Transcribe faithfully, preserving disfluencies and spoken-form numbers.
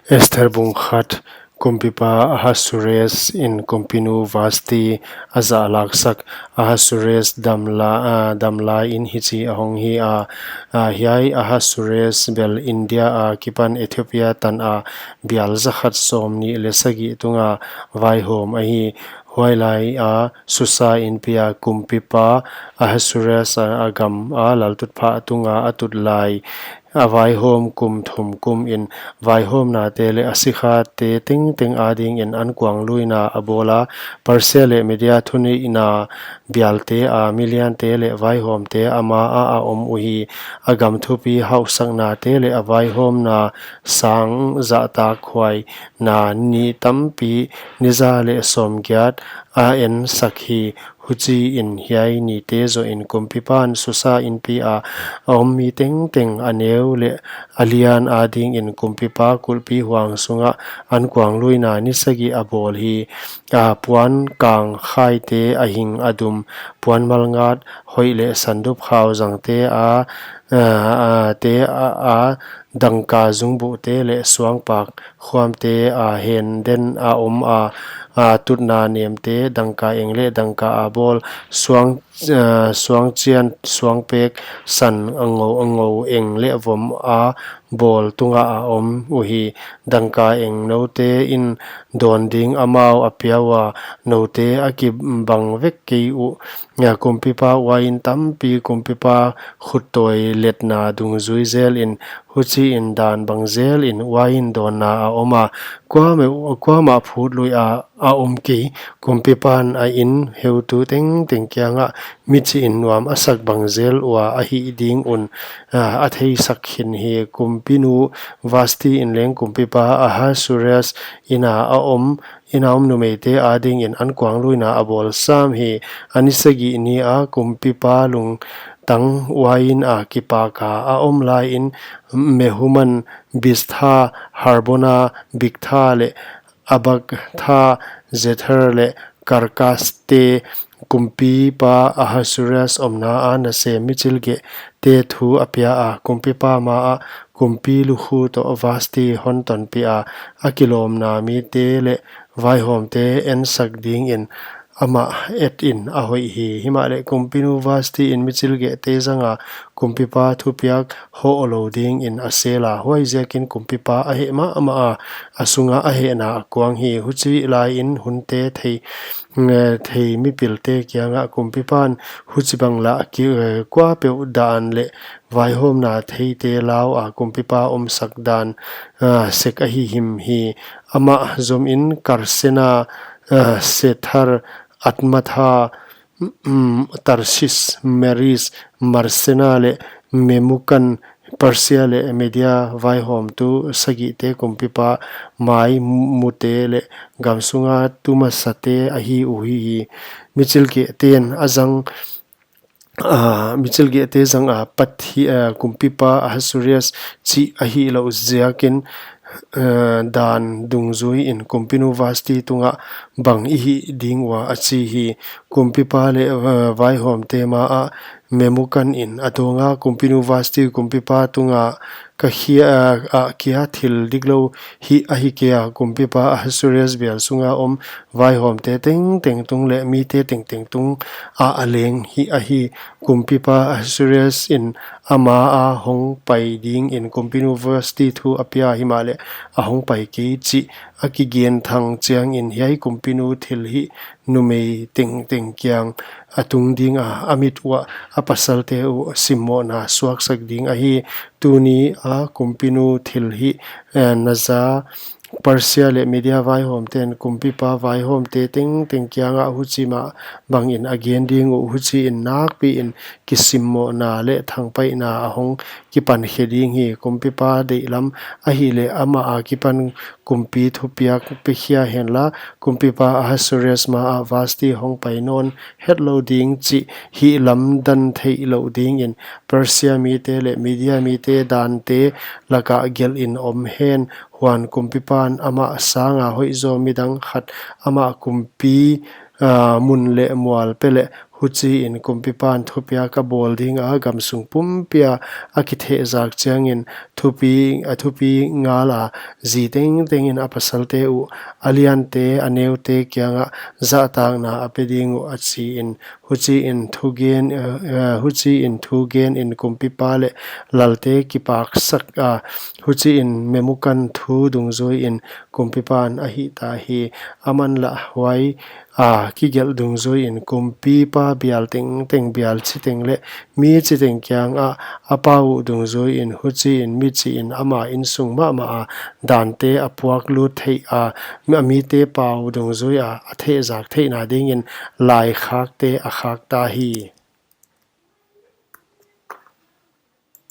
Esther bung khat. Kumpipa Ahasuerus in kumpinu Vashti a zahlaksak. Ahasuerus damla, ah, damlai in hichi a hong hi a, ah, hiai Ahasuerus bel India akipan Ethiopia tan a bial zakhat sawmnih leh sagih tunga vaihawm ahi. Huailai a Susa inpi a kumpipa Ahasuerus a, a gam a laltutphah tunga a tut lai a vaihawm kum thum kum in vaihawmnate leh a sikhate tengteng adingin ankuangluina a bawl a, Persia leh Media thuneihna bialte a miliante leh vaihawmte ama ah a om uhi. A gam thupi hauhsaknate leh a vaihawmna sang zahtakhuaina ni tampi, ni za leh sawmgiat a ensak hi. Huchiin hiai nite zohin kumpipan Susa inpi a a om mi tengteng, a neu leh a lian adingin kumpipa kulhpi huang sungah ankuangluina ni sagih a bawl hi. A puan kang khaite, a hing a dum, puan malngat hoih leh sandup khau zangte a, a, a, te a, a, dangka zungbuhte leh suangpak khuamte a henden a om a, a, tutna nemte, dangka eng leh dangka a bawl, suang, a, suangchian, suangpek, san a ngou, a ngou eng leh vom a bawl tungah a om uhi. Dangka eng noute in dawn ding amau a pia ua, noute a kibang vek kei uh. Kumpipa uain tampi, kumpipa khuttawi letna dungzui zelin, huchiin dan bang zelin uain dawnna a om a, kuamah, kuamah phut lui a, a om kei. Kumpipan a in heutu tengteng kiangah michiin nuam a sak bang zel ua a hih ding un, a, a theisak khin hi. Kumpinu Vashti in leng kumpipa Ahasuerus ina a om, ina om numeite adingin ankuangluina a bawl sam hi. A ni sagih ni a kumpipa lungtang uain a kipak a a om laiin Mehuman, Biztha, Harbona, Bigtha leh Abagtha, Jether leh Karkas te kumpipa Ahasuerus omna a nasem michilgehte thu a pia a, kumpipa ma ah kumpi lukhu toh Vashti hon tonpih a, a kilawmna mite leh vaihawmte ensak dingin amah etin a hoih hi. Himahleh kumpinu Vashti in michilgehte zanga kumpipa thupiak hoh lou dingin a sel a, huaiziakin kumpipa a heh mahmah a, a sunga a hehna a kuang hi. Huchi laiin hunte thei, eh, thei mipilte kiangah kumpipan huchibang lah ki, eh, kuapeuh dan leh vaihawmna theite lau a kumpipa omsak dan, ah, sek ahi him hi. Amah zomin Karsena, ah, Sethar, Admatha, mm, Tarsis, Meres, Marsena leh Memukan, Persia leh Media vaihawmtu sagihte kumpipa maimute leh gamsunga tumasate ahi uhi hi. Michilgehten a zang, ah, michilgehte zanga Pathi-, ah, kumpipa Ahasuerus chih ahihlouh ziakin, eh, dan dungzuiin kumpinu Vashti tungah bang i hih ding ua a chi hi. Kumpipa leh, eh, vaihawmte ma ah Memukan in a dawng a, kumpinu Vashti kumpipa tunga ka khia, eh, a kia thil diklou hih ahi kei a, kumpipa Ahasuerus bial sunga om vaihawmte tengteng tung leh mite tengteng tungah a leng hih ahi. Kumpipa Ahasuerus in ama a hongpai dingin kumpinu Vashti thu a pia, himahleh a hongpai kei chih a kigen thang chiangin hiai kumpinu thilhih numei tengteng kiang a tung ding a, a mit uah a pasalte uh simmohna suaksak ding ahi. Tuni a kumpinu thilhih, eh, na za Persia leh Media vaihawmten kumpipa vaihawmte tengteng kiangah huchi mah bangin a gen ding uh, huchiin nakpiin kisimmohna leh thangpaihna a hong kipan khe ding hi. Kumpipa deihlam ahihleh amah akipan kumpi thupiak pekhia henla, kumpipa Ahasuerus ma ah Vashti hongpai nawn hetlou ding chih hihlamdan theihlouh dingin Persia mite leh Media mite dante lakah gelhin om hen. Huan kumpipan amah sanga hoihzaw midang khat amah kumpi, ah, mun leh mual pe leh Huchiin kumpipan thupiak a bawl dinga, gamsung pumpia a kithehzak chiangin, thupi, a thupi ngala zi tengtengin a pasalte uh, a liante a neute kiangah zahtakna a pe ding uh, achiin. Huchiin thugen, eh, eh, huchiin thugenin kumpipa leh lalte kipaksaka, huchiin memukan thu dungzuiin kumpipan a hihta hi. Aman lah huai a kigelh dungzuiin kumpipa bial tengteng, bial chiteng leh mi chiteng kiangah a pau uh dungzuiin, huchiin michihin ama insung mahmaha dante a puaklut theiha, a mite pau dungzuia a thehzak theihna dingin laikhakte a khakta hi.